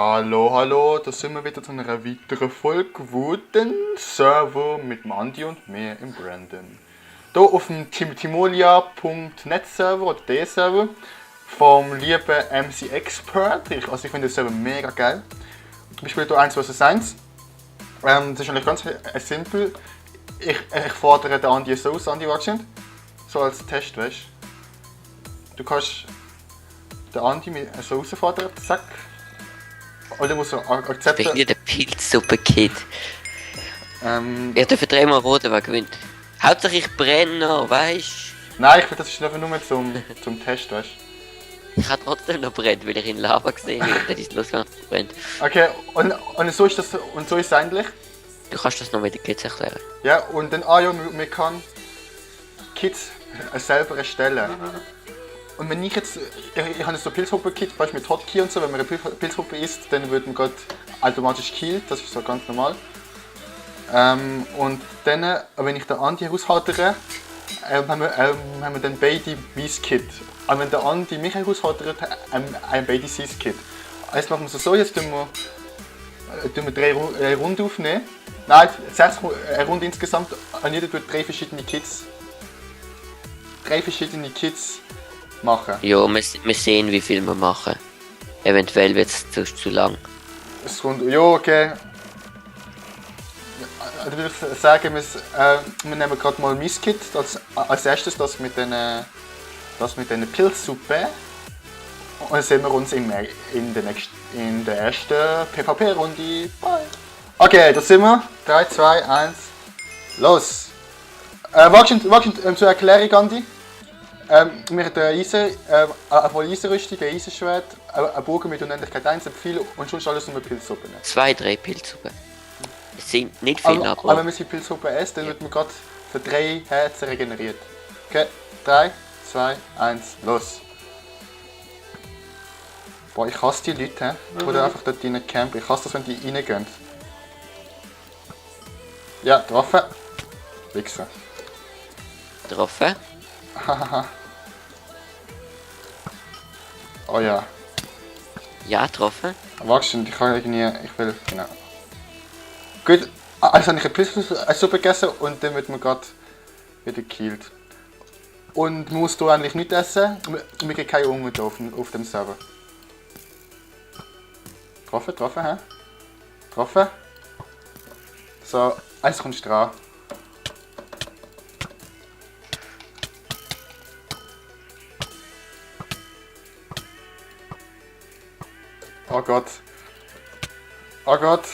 Hallo, hallo, da sind wir wieder zu einer weiteren Folge Wooden Server mit dem Andi und mir im Brandon. Hier auf dem Timolia.net Server oder der Server vom lieben MC Expert. Ich finde den Server mega geil. Ich spiele hier 1 vs 1. Das ist eigentlich ganz simpel. Ich fordere den Andi so aus, Andi Wachsend. So als Test, weißt du. Du kannst den Andi so herausfordern, zack. Oder muss er akzeptieren? Ich bin der Pilzsuppe-Kid. Ich darf dreimal roten, wer gewinnt. Hauptsache ich brenne noch, weißt du? Nein, ich finde, das ist einfach nur zum Test, weißt du? Ich kann trotzdem noch brennen, weil ich in Lava gesehen habe. Dann ist es losgegangen, dass es brennt. Okay, und so ist das, und so ist es eigentlich. Du kannst das noch mit den Kids erklären. Ja, und dann, man kann Kits selber erstellen. Und wenn ich jetzt, ich habe so Pilzhuppe-Kit, beispielsweise mit Hotkey und so, wenn man eine Pilzhuppe isst, dann wird man gerade automatisch gekillt, das ist so ganz normal. Und dann, wenn ich den Andi heraushaltere, haben wir dann beide mein Kit. Und wenn der Andi mich heraushaltert, haben beide sein Kit. Jetzt machen wir es so, jetzt tun wir 3 Runden aufnehmen. Nein, 6 Runden insgesamt, und jeder tut 3 verschiedene Kits. 3 verschiedene Kits machen. Ja, wir sehen, wie viel wir machen. Eventuell wird es zu lang. Ja, okay. Ich würde sagen, wir nehmen gerade mal mein Kit als erstes, das mit den Pilzsuppe. Und dann sehen wir uns in der ersten PvP-Runde. Bye! Okay, da sind wir. 3, 2, 1, los! Wagst zur Erklärung, Andi? Wir haben eine Eisenrüstung, ein Eisenschwert, ein Bogen mit Unendlichkeit 1, ein Pfeil und schon alles nur Pilzsuppen. 2, 3 Pilzsuppen. Es sind nicht viele, aber wenn man die Pilzsuppe isst, dann wird man gerade für 3 Herzen regeneriert. Okay, 3, 2, 1, los! Boah, ich hasse die Leute, die einfach dort rein campen. Ich hasse das, wenn die reingehen. Ja, getroffen. Wichser. Getroffen? Hahaha. Oh ja. Ja, getroffen. Wachsen, ich kann irgendwie. Ich will. Genau. Gut, also habe ich eine Pilzsuppe gegessen und dann wird man gerade wieder gekillt. Und man muss hier eigentlich nicht essen. Wir kriegen keine Hunger auf dem Server. Getroffen, hä? Getroffen. So, eins kommt dran. Oh Gott. Oh Gott.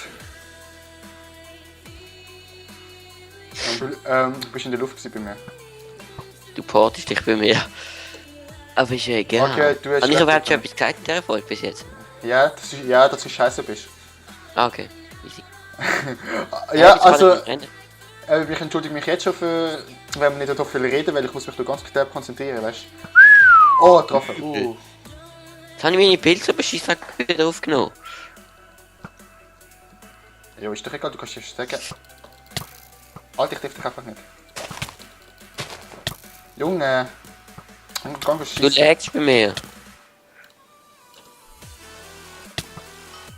Du bist in der Luft bei mir. Du portest dich bei mir. Aber ist ja egal. Okay, du hast Habe ich überhaupt schon etwas gesagt in der Folge bis jetzt? Ja, dass du scheiße bist. Ah, okay. Easy. Ja, also. Ich entschuldige mich jetzt schon für, wenn wir nicht so viel reden, weil ich muss mich da ganz knapp konzentrieren, weißt du? Oh, getroffen. Jetzt habe ich meine Pilzsuppe wieder aufgenommen. Ja, ist doch egal, du kannst es sagen. Alter, ich darf dich einfach nicht. Junge. Du lagst bei mir.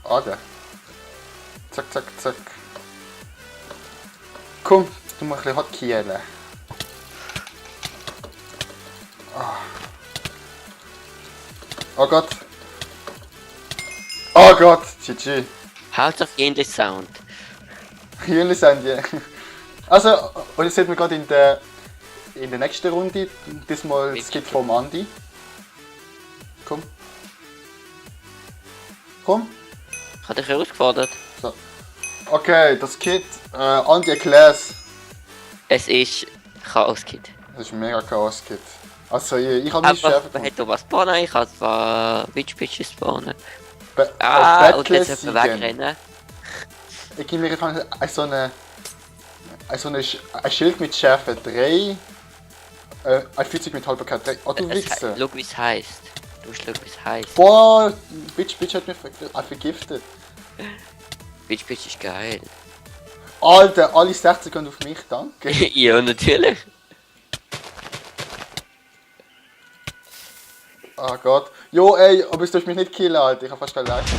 Alter. Zack, zack, zack. Komm, du musst ein bisschen Hotkey. Oh Gott. Oh Gott, GG. Hauptsache ähnlich Sound. Ähnlich sind die. Also, und jetzt sehen wir gerade in der nächsten Runde, diesmal das Kit vom Andi. Komm. Komm. Ich habe dich herausgefordert. So. Okay, das Kit, Andi erklär's. Es ist Chaos-Kit. Das ist ein mega Chaos-Kit. Also, ich habe nicht Aber man hat hier was spawnen, ich kann zwar Witch-Bitches spawnen. Und jetzt jemand wegrennen. Ich gebe mir jetzt so ein Schild mit Schärfe 3. Ein 40 mit Haltbarkeit 3. Oh, du Wichser. Schau, wie es heisst. Du musst schauen, wie es heisst. Boah, Bitch hat mich vergiftet. Witch-Bitch ist geil. Alter, alle 60 gehen auf mich, danke. Ja, natürlich. Oh Gott. Jo, ey, aber du darfst mich nicht killen, Alter. Ich hab fast keine Leistung.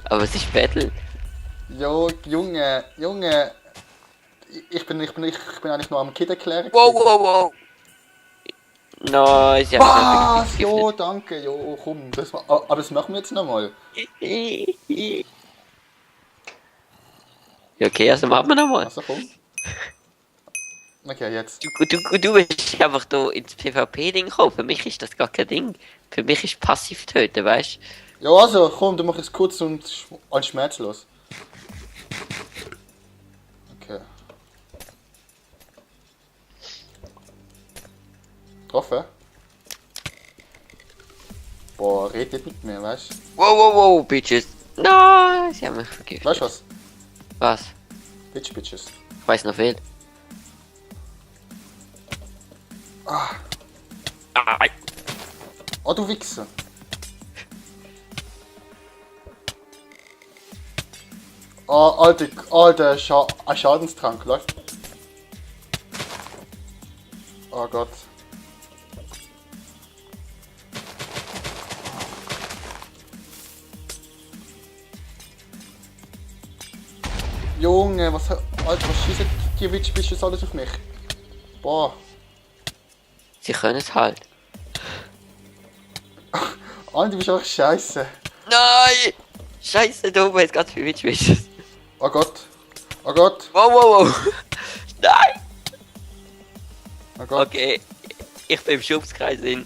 Aber es ist Battle. Jo, Junge. Ich bin eigentlich nur am Kid erklären. Wow. Nice, ja. Was? Jo, danke, jo, komm. Aber das machen wir jetzt nochmal. Ja, okay, also machen wir nochmal. Also komm. Okay, jetzt. Du bist einfach da ins PvP-Ding gekommen. Für mich ist das gar kein Ding. Für mich ist passiv töten, weißt du? Ja, also komm, du machst es kurz und schmerzlos. Okay. Getroffen? Boah, red nicht mit mir, weißt du? Wow, Bitches. Nein, sie haben mich vergiftet. Weißt du was? Was? Bitches. Ich weiß noch viel. Oh, du Wichser. Oh, alter Schadenstrank, läuft. Oh Gott. Junge, Alter, was schießen die Bitches alles auf mich? Boah. Sie können es halt. Alter, du bist einfach scheiße. Nein! Scheiße, da oben jetzt ganz viel Bitches. Oh Gott. Oh Gott. Wow. Nein! Oh Gott. Okay, ich bin im Schubskreis in.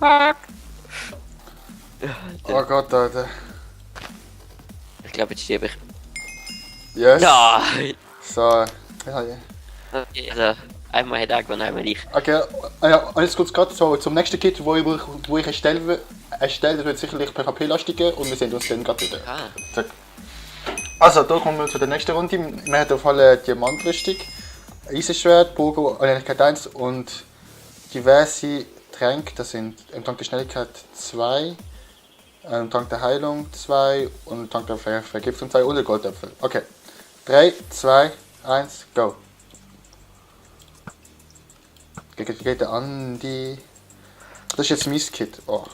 Oh Gott, Alter. Ich glaube, jetzt sterbe ich. Yes. Nein! So. Ja, ja. Okay, also, einmal hat er gewonnen, einmal ich. Okay, ja, und jetzt kurz gerade so zum nächsten Kit, wo ich erstellen will. Das wird sicherlich PvP-lastiger und wir sehen uns dann gerade wieder. Ah. Zack. Also, da kommen wir zu der nächsten Runde. Wir haben auf alle Diamantrüstung, Eisenschwert, Bogen, Unendlichkeit 1 und diverse Tränke. Das sind im Tank der Schnelligkeit 2, im Tank der Heilung 2 und im Tank der Vergiftung 2 und der Goldäpfel. Okay. 3, 2, 1, go. Geht an die. Das ist jetzt mein Kit. Oh.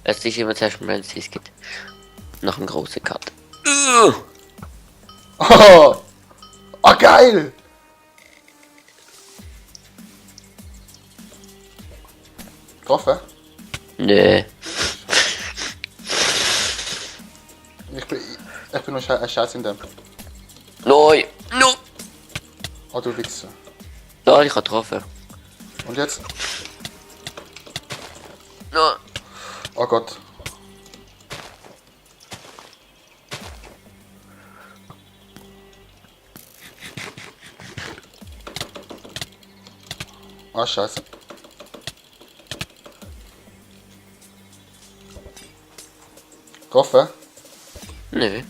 Es ist immer zuerst ein Brand Skit. Nach einem großen Cut. Oh, oh geil! Getroffen? Nö. Ich bin nur ein Scheiß in dem. Nein! No! Oh du Wichser. Da, ich habe getroffen. Und jetzt? No! Oh Gott. Ah, scheiße. Getroffen? Nö.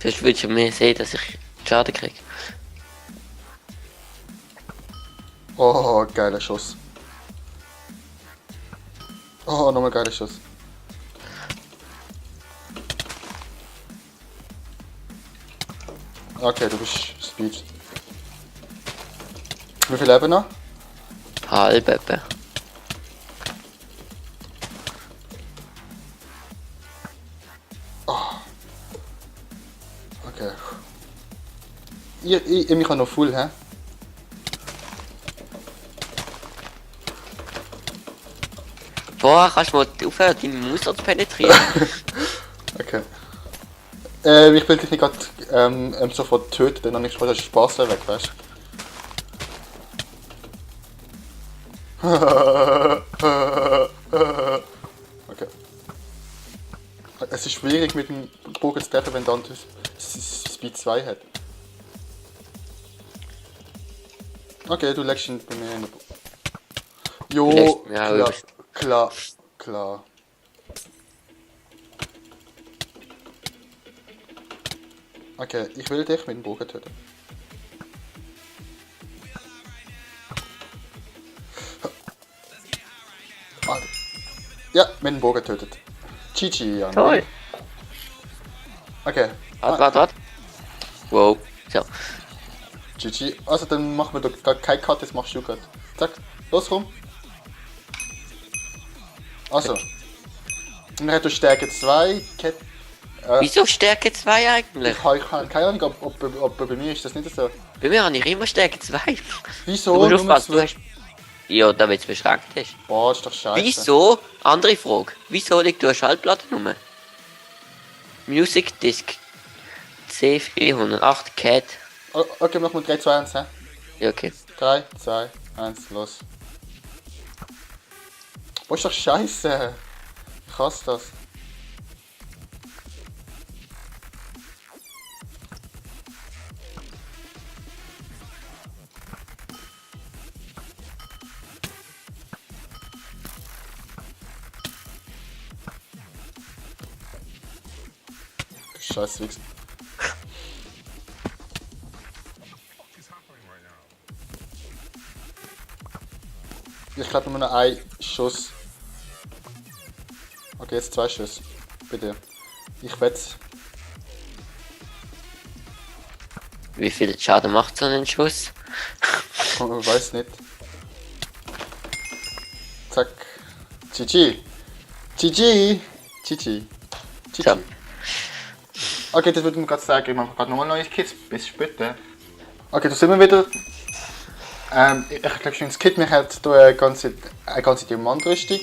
Sonst würdest du mehr sehen, dass ich Schaden krieg. Oh, geiler Schuss. Oh, nochmal geiler Schuss. Okay, du bist Speed. Wie viel Leben noch? Halb etwa. Okay. Ich mich noch full, hä? Boah, kannst du mal aufhören, deine Muster zu penetrieren? Okay. Ich will dich nicht gerade sofort töten, dann habe ich später Spaß weg, weißt du? Okay. Es ist schwierig mit dem Bogen zu treffen, wenn dann Speed 2 hat. Okay, du legst ihn bei mir in den Bogen. Jo, Ja, klar. Okay, ich will dich mit dem Bogen töten. Ja, mit dem Bogen tötet. GG, Jan. Toll. Okay. Warte. Wow. So. GG. Also dann machen wir doch gar kein Cut, das machst du gerade. Zack, los rum. Also. Und dann hat er Stärke 2, Wieso Stärke 2 eigentlich? ich habe keine Ahnung, ob bei mir ist das nicht so. Bei mir habe ich immer Stärke 2. Wieso? Du musst Nur aufpassen, du zwei? hast... Ja, damit es beschränkt ist. Boah, ist doch scheiße. Wieso? Andere Frage. Wieso liegt du eine Schallplatte rum? Music Disc C408 Cat. Okay, machen wir 3, 2, 1, hä? Ja, okay. 3, 2, 1, los. Boah, ist doch scheiße. Ich hasse das. Du Scheiß Wichs. Ich glaube nur noch ein Schuss. Okay, jetzt 2 Schuss. Bitte. Ich wett's. Wie viel Schaden macht so ein Schuss? Ich weiß nicht. Zack. GG. GG. GG. GG. So. Okay, das würde ich mir gerade sagen. Ich mache gerade nochmal neues Kit. Bis später. Okay, da sind wir wieder. Ich glaube schon, das Kit mich hat eine ganze Diamantrüstung.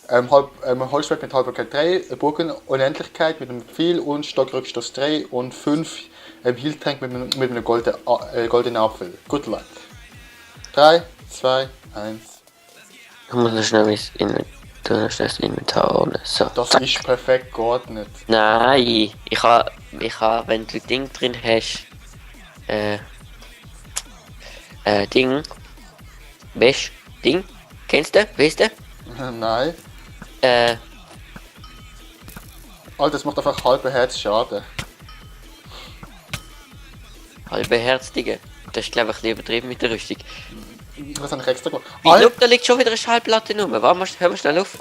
Holzschwert mit Haltbarkeit 3, Bogen Unendlichkeit mit einem Pfeil und Stockrückstoß 3 und 5 Heal-Tank mit einem goldenen Apfel. Good luck. 3, 2, 1. Ich muss noch schnell das Inventar ordnen. So. Das Zack. ist perfekt geordnet. Nein, ich habe, wenn du Ding drin hast, Ding, weißt Ding, kennst du, weißt du? Nein. Alter, das macht einfach halbe Herz Schaden. Halbe Herzdige. Das ist glaube ich ein bisschen übertrieben mit der Rüstung. Was habe ich extra gemacht? Wie, schau, da liegt schon wieder eine Schallplatte rum. Warte, hör mal schnell auf.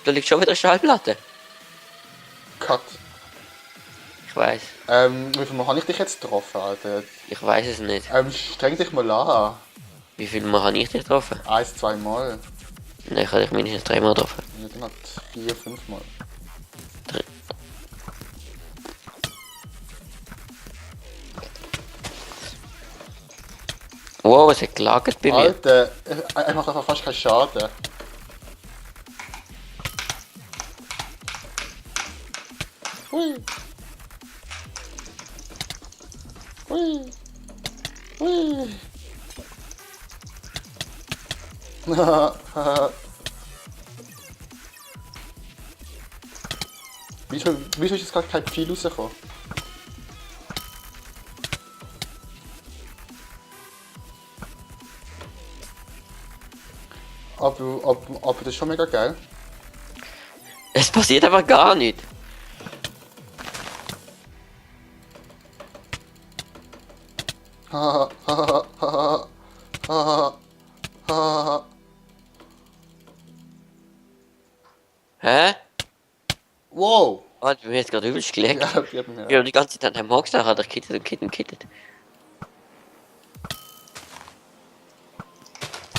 Da liegt schon wieder eine Schallplatte. Cut. Ich weiß. Wie viel Mal habe ich dich jetzt getroffen, Alter? Ich weiß es nicht. Streng dich mal an. Wie viel Mal habe ich dich getroffen? 1, 2 Mal. Nein, ich habe dich mindestens 3 Mal getroffen. Ja, dann hat 4, 5 Mal. Wow, es hat gelagert bei mir. Alter, er macht einfach fast keinen Schaden. Hui. Hui. Hui. Wieso ist jetzt gerade kein Pfeil rausgekommen? Aber das ist schon mega geil. Es passiert aber gar nicht. Hä? Wow! Oh, bei mir ist gerade übelst gelegt. Ja, wir haben Wir haben die ganze Zeit an dem Hox hat er kittet und kittet und kittet.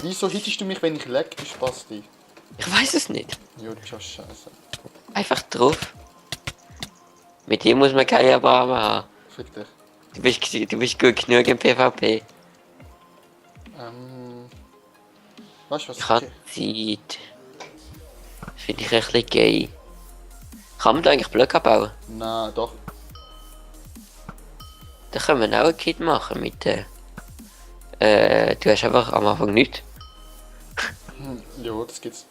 Wieso hittest du mich, wenn ich leck, du Spasti? Ich weiß es nicht. Jo, du bist auch scheiße. Einfach drauf. Mit dem muss man keine Erbarmen haben. Fick dich. Du bist gut genug im PvP. Weißt du was? Ich habe Zeit. Finde ich ein bisschen gay. Kann man da eigentlich Blöcke abbauen? Nein, doch. Da können wir auch ein Kit machen mit du hast einfach am Anfang nichts. Jo, das gibt's.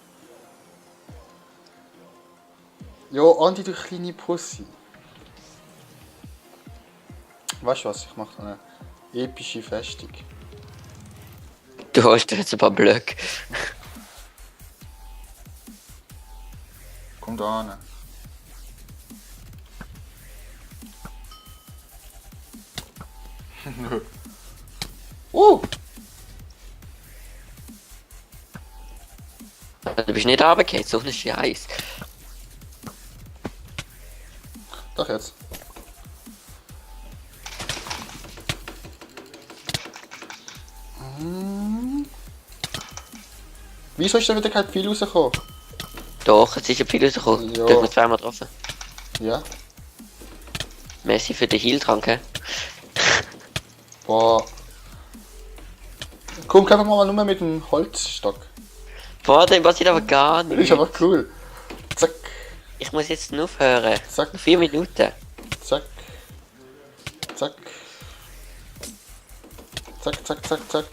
Jo, Andi, du kleine Pussy. Weißt du was? Ich mach eine epische Festung. Du hast jetzt ein paar Blöcke. Komm da an. Du bist nicht runtergefallen, so ein Scheiß. Doch jetzt. Wieso ist da wieder kein Pfeil rausgekommen? Doch, es ist ein Pfeil rausgekommen. Ja. Du hast mich zweimal getroffen. Ja. Merci für den Heal-Trank, hä? Boah. Komm, kämpfen wir mal nur mit dem Holzstock. Boah, dem passiert aber gar Das ist nichts. aber cool. Zack, Ich muss jetzt nur aufhören. zack, 4 Minuten. zack. Zack. Zack, zack, zack, zack.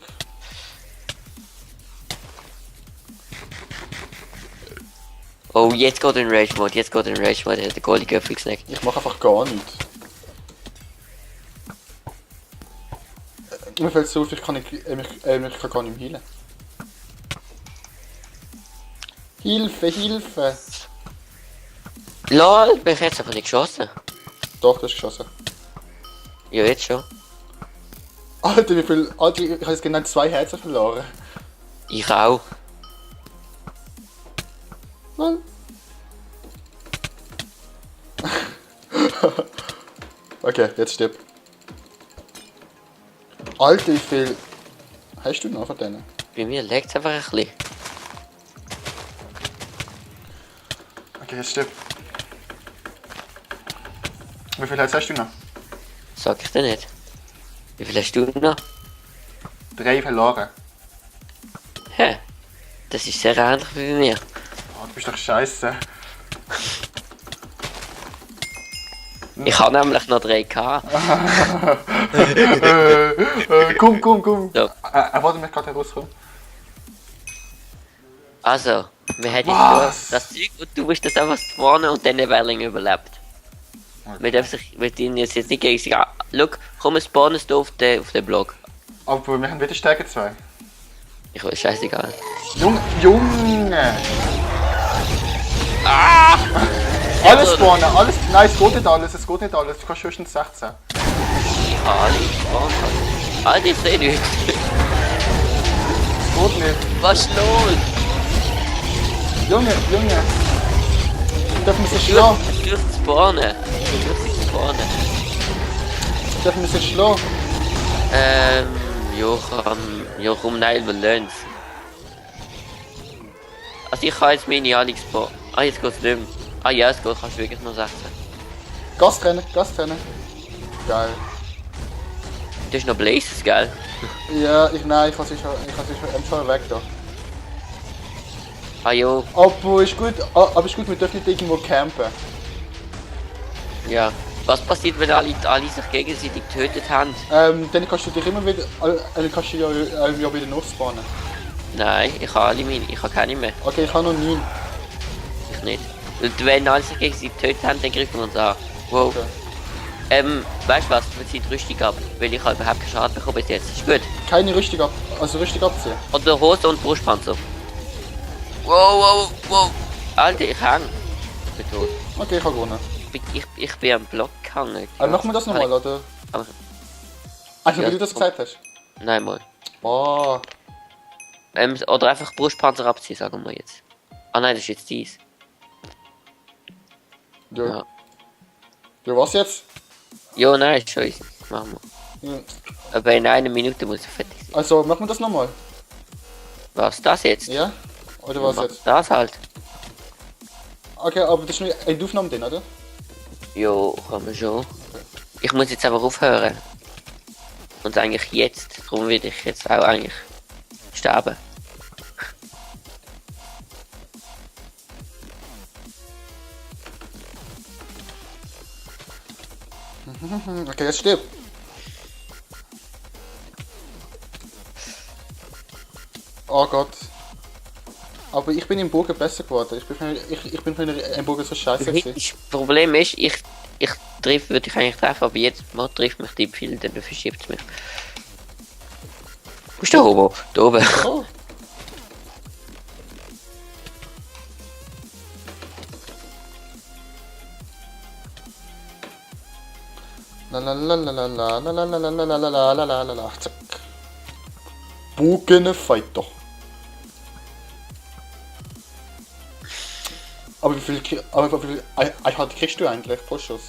Oh, jetzt geht er in Rage-Mode, jetzt geht er in Rage-Mode, der Goalie Göffel gesnackt. Ich mache einfach gar nichts. Mir fällt so auf, ich kann gar nicht mehr heilen. Hilfe, Hilfe! LOL, bin ich jetzt aber nicht geschossen. Doch, du hast geschossen. Ja, jetzt schon. Alter, wie viel. Alter, ich habe jetzt genau 2 Herzen verloren. Ich auch. Lol. Okay, jetzt stirb. Alter, wie viel. Hast du noch von denen? Bei mir laggt es einfach ein bisschen. Okay, jetzt stirb. Wie viel Herzen hast du noch? Sag ich dir nicht. Wie viel hast du noch? 3 verloren. Hä? Das ist sehr ähnlich wie bei mir. Oh, du bist doch scheiße. Ich habe nämlich noch 3K. Komm. So. Warte, mich gerade herauskommen. Also, wir haben Was? jetzt das Zeug und du musst das einfach spawnen und dann Welling überlebt. Wir dürfen sich mit ihnen jetzt nicht gegen sich an. Schau, komm, spawnen du auf den Block. Aber wir haben wieder Stärke 2. Ich weiß, scheißegal. Junge! Ah! Alles spawnen, alles. Nein, es geht nicht alles, es geht nicht alles. Du kannst höchstens 16. Ich habe alle gespawnt. Alter, ich seh nichts. Es geht nicht. Was ist los? Junge! Dürfen wir sie schlagen? Durch spawnen. Dürfen wir sie schlagen? Ja, komm, nein, wir lernen es. Also ich kann jetzt meine alle gespawnt. Ah, jetzt geht's nicht mehr. Ah ja, es geht, kannst du wirklich nur 16. Gas trennen. Geil. Du hast noch Blazes, gell? Ja, nein, ich habe sie schon weg da. Ah jo, Aber ist gut, wir dürfen nicht irgendwo campen. ja. Was passiert, wenn alle sich gegenseitig getötet haben? Dann kannst du dich immer wieder, kannst du ja wieder nachspawnen. Nein, ich habe alle meine, ich habe keine mehr. Okay, ich habe noch 9. Ich nicht. Und wenn alle sich gegenseitig getötet haben, dann greifen wir uns an. Wow. Okay. Weißt du was? Wir ziehen die Rüstung ab, weil ich halt überhaupt keinen Schaden bekomme bis jetzt. Ist gut. Keine Rüstung abziehen. Oder Hose und Brustpanzer. Wow. Alter, ich häng. Ich bin tot. Okay, ich habe gewonnen. Ich bin am Block gehangen. Machen wir das nochmal, oder? Aber- Also, Ja, wie du das gesagt hast. Nein, mal. Boah. Oder einfach Brustpanzer abziehen, sagen wir jetzt. Ah nein, das ist jetzt dies. Ja. Ja. Ja, was jetzt? Jo, nein, ist schon easy. Machen wir. Ja. Aber in einer Minute muss ich fertig sein. Also, machen wir das nochmal? Was, das jetzt? Ja? Oder was Mach jetzt? Das halt. Okay, aber das ist nur eine Aufnahme drin, oder? Jo, kann man schon. Ich muss jetzt einfach aufhören. Und eigentlich jetzt. Darum will ich jetzt auch eigentlich sterben. Okay, jetzt stirb. Oh Gott. Aber ich bin im Bogen besser geworden. Ich bin von im Bogen so scheiße gewesen. Das Problem ist, ich würde ich eigentlich treffen, aber jetzt mal trifft mich die viel, dann verschiebt es mich. Wo ist der Hobo? Da oben. Oh. La la la la la la la la la la la la la la la la la. Zack. Bogenfighter. Aber wie viel Einheit kriegst du eigentlich pro Schuss?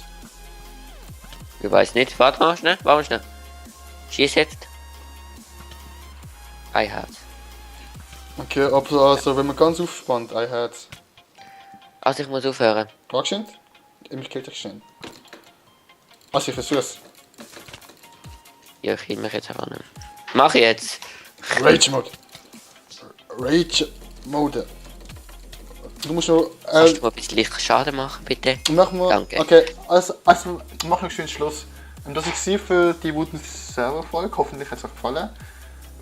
Ich weiß nicht. Warte mal schnell. Schieß jetzt. Ein Herz. Okay, aber also wenn man ganz aufspannt, ein Herz. Also ich muss aufhören. Angeschnitten? Immer killt dich schnell. Also ich versuch's. Ja, ich hielt mich jetzt auch nicht. Mach ich jetzt. Rage Mode. Rage Mode. Du musst noch. Kannst du mal ein bisschen leicht Schaden machen, bitte? Machen wir. Danke. Okay, also machen wir schön Schluss. Das war für die Wooten Server-Folge. Hoffentlich hat es euch gefallen.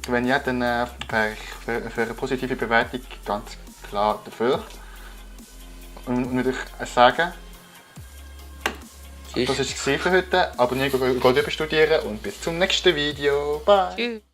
Wenn ja, dann wäre ich für eine positive Bewertung ganz klar dafür. Und würde ich sagen, Tschüss. das war es für heute. Abonnieren, Gold studieren und bis zum nächsten Video. Bye! Tschüss.